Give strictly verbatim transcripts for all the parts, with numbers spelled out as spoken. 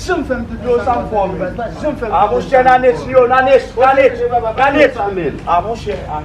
Janm fè m te fè sa, sa m fè w, men. Janm fè m te fè sa. Ah, monchè, Nanes, yo, Nanes, Nanes, Nanes. Ah, monchè, ah.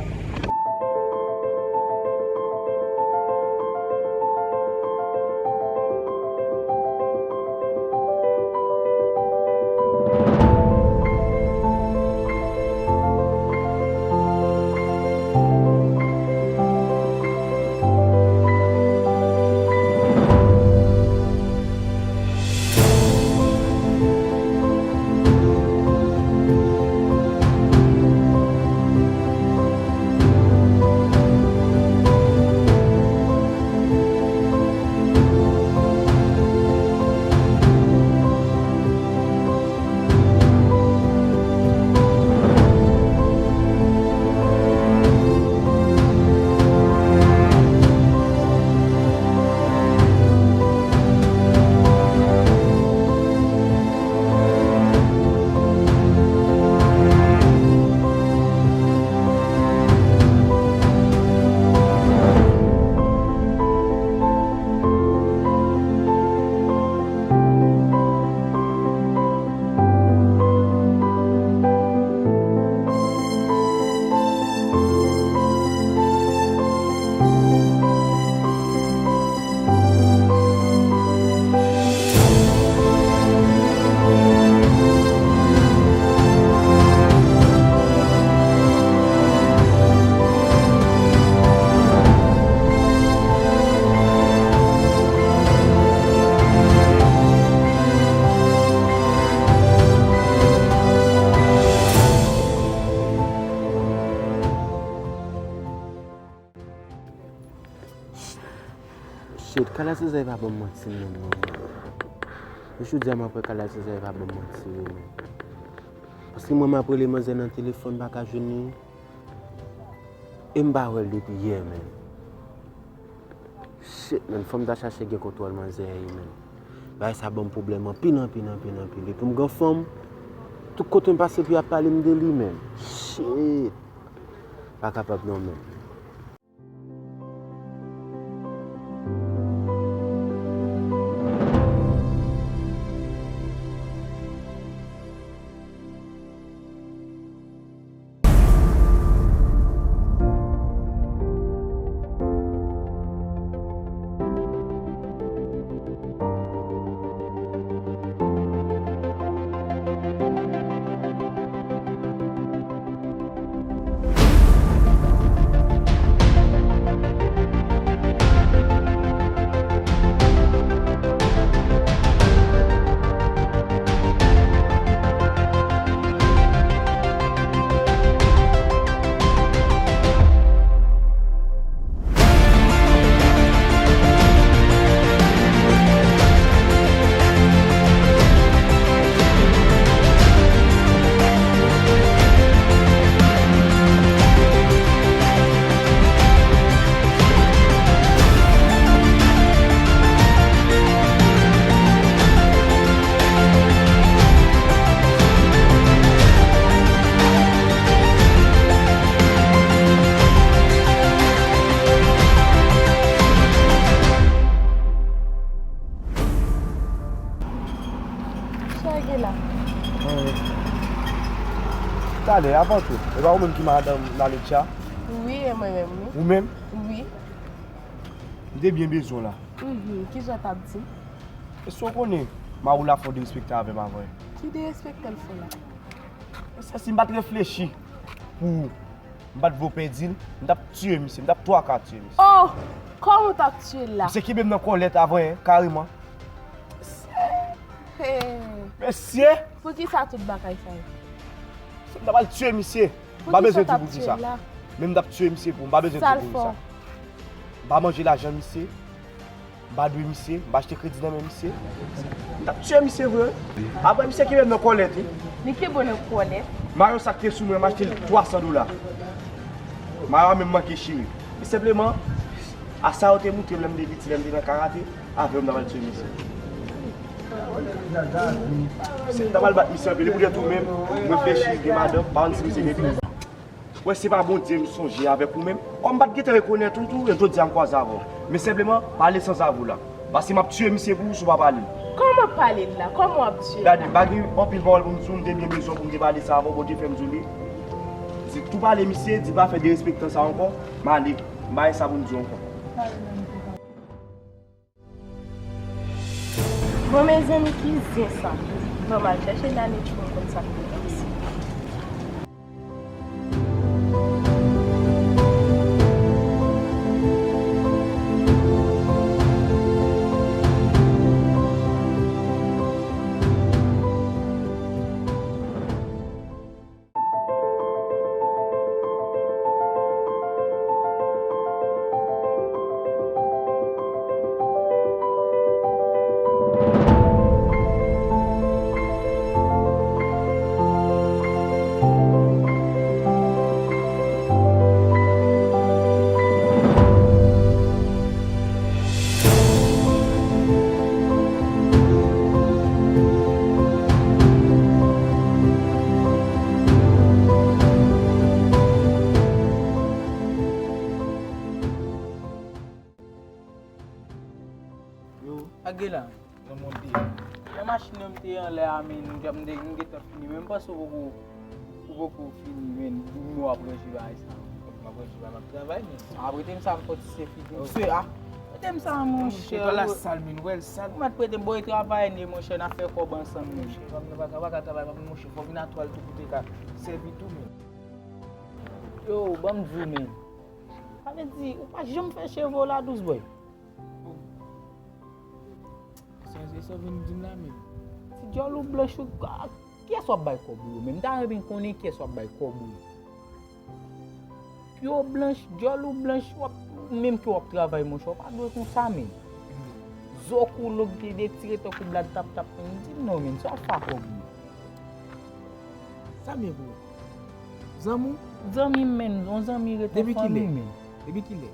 Shit, Kalasouzay pa ban m manti menm non. Jodi a m ap wè Kalasouzay pa ban m manti wi menm. Paske mwen m ap rele manzè nan telefòn, m pa ka jwenn li. E m pa wè l depi yè menm. Shit, menm, fò m ta chache gen kontwòl manzè a wi menm. Bagay sa ban m pwoblèm anpil, anpil, anpil, anpil. Epi m gen fanm, tout kote m pase pou y ap pale m de li menm. Shit. Pa kapab non menm. Sa gen la? Talè, avan tou, e pa ou menm ki madanm Lalitcha? Wi, e mwen menm, wi. Ou menm? Wi. M te byen bezwen w la. Mhm, kisa w t ap di? Èske w konnen mari w la fè yon derespekte avè m avan? Ki derespekte l fè la? Èske si m pa t reflechi pou ou, m pa t vle w pèdi l, m t ap tiye misye, m t ap twaka tiye misye. Oh! Kòman w t ap tiye l la? Misye kenbe m nan kòlèt avan, en, kareman. Hey! Mesye! Poukisa tout bagay sa yo? M ta pral tiye misye. M pa bezwen di w pou kisa. Men m t ap tiye misye pou ou. M pa bezwen di w pou kisa. M pa manje lajan misye. M pa dwe misye. M pa achte kredi nan men misye. M t ap tiye misye vre. Apre misye kenbe m nan kòlèt wi. Li kenbe w nan kòlèt? Mayo sa k te sou mwen, m achte l twa san dola. Mayo a menm manke chire. Men senpleman, a sa yo te montre m lè m te piti, lè m te nan karate. Avè w m ta pral tiye misye. Misye, m ta pral bat misye anpil. E poutèt ou menm, m reflechi, gen madanm, pa konn si misye gen pitit. Wè, se pa Bondye m sonje avèk ou menm. Ò, m pa t gentan rekonèt ou tou, e jodi a m kwaze avè w. Men senpleman, pale san zavou la. Paske m ap tiye misye pou ou si w pa pale l. Kòman w ap pale l la? Kòman w ap di l la? Gade, m pa gen anpil pawòl pou m di w, m te byen bezwen pou m te pale sa avè w, Bondye fè m di w li. Di tou pale misye, di pa fè derespektan sa ankò, m ale, m pa gen sa pou m di w ankò. Bon, mezanmi, ki zen sa? Bon, m al chèche Dani pou m konn sa k te pase. Yo, ak gen la. Nan machin nan m te anlè a, men m te, m te, m gentan fini, men m panse w poko, ou poko fini, men m wè w ap ranje bagay sa. M ap ranje bagay, m ap travay, men. A, prete m sa, m fò ti se figi. Misye, a, prete m sa, monchè. Misye, pa la sal, men, ou wè l sal. Ou mèt prete m, bon, e travay n ye, monchè, n ap fè kòb ansanm, men. Monchè, pa m nan pa ka, pa ka travay, pa m, monchè, fò vin a twal tou pou te ka sèvi tou, men. Yo, ban m di w, men. Sa vle di, ou pa janm fè cheve w la dous, boy. Sa, se sa w vin di m la menm. Ti djòl ou blanch ou, a, kiyès w ap bay kòb ou yo menm? M ta renmen konnen kiyès w ap bay kòb ou yo. Pye w blanch, djòl ou blanch, w ap, menm ke w ap travay, monchè, w pa dwe konsa menm. Zo kou long, de, detire tankou blad tap tap, menm. Di m non, menm, sa w ap fè ak kòb ou yo? Sa m ye pou ou? Zanmi w? Zanmi m, menm, yon zanmi ret yon fanmi, menm. Depi kilè?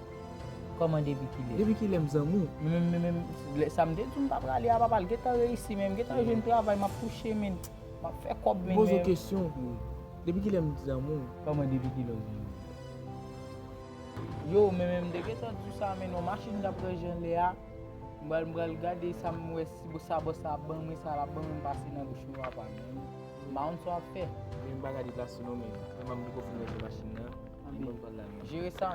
Kòman depi kilè? Depi kilè m zanmi w? Men, men, men, men, lè sa m te di w m ta prale a, papa, l gentan reyisi, men m gentan jwenn travay, m ap touche, men m ap fè kòb, men. M poze w kesyon pou ou. Depi kilè m zanmi w? Kòman depi kilè w zanmi m? Yo, men, men m te gentan di w sa, men yon machin t ap ranje anlè a. M pral, m pral gade sa m wè si bo-, sa bòs la ban mwen, sa l ap ban mwen, m pase nan bouch mwen, papa, men m pa konn sa w ap fè. Men m pa ka deplase non, men kòman m poko fin ranje machin nan, li ban m pral la, men. Jere sa.